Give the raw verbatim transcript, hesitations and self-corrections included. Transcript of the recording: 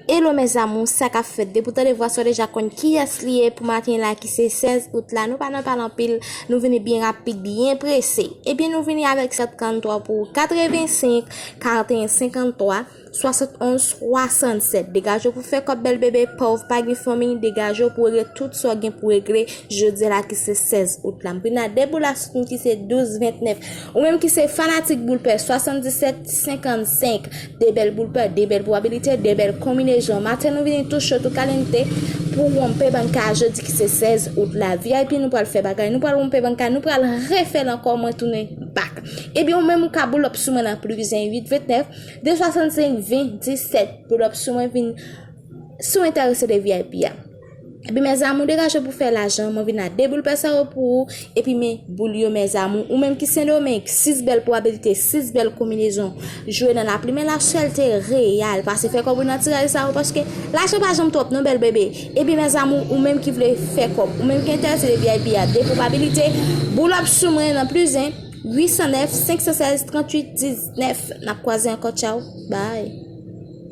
Hello mes amours, sa k ap fèt? Depi w tande vwa sa w deja konn kiyès li ye pou maten la ki se sèz out la. Nou pa nan pale anpil, nou vini byen rapid, byen prese. Ebyen nou vini avèk sèt kanntwa pou katrevensenk, karanteyen senkanntwa, swasannonz swasannsèt. Degaje w pou fè kòb bèl bebe, pòv pa gen fanmi, degaje w pou regle tout sa w gen pou regle. Jodi a la ki se sèz out la. M vin a de boul a sou nou ki se douz ventnèf. Ou menm ki se fanatik boul pè, swasanndisèt senkannsenk. De bèl boul pè, de bèl pwobabilite, de bèl konbinezon. Maten nou vini tou cho, tou kalente pou wonpe banka jodi ki se sèz out la. V I P nou pral fè bagay, nou pral wonpe banka, nou pral refè l ankò, mwen tounen back. Ebyen ou menm ou ka boul up sou mwen nan plis en uit ventnèf, de swasannsenk ven disèt. Boul up sou mwen vin si w enterese de V I P a. Epi mes amours, degaje pou fè lajan, mwen vin a de boul pè sa yo pou ou, epi men boul yo mes amours. Ou menm ki Sendomeng, sis bèl pwobabilite, sis bèl konbinezon. Jwe nan lapli men la chèlte reyal, pase fè kòb ou nan tiraj sa yo paske lajan pa janm twòp non bèl bebe. Epi mes amours, ou menm ki vle fè kòb, ou menm ki enterese de V I P a, de pwobabilite, boul up sou mwen nan plis en, uit san nèf, senk san sèz, tranntuit diznèf. N ap kwaze ankò, tchaw, bye.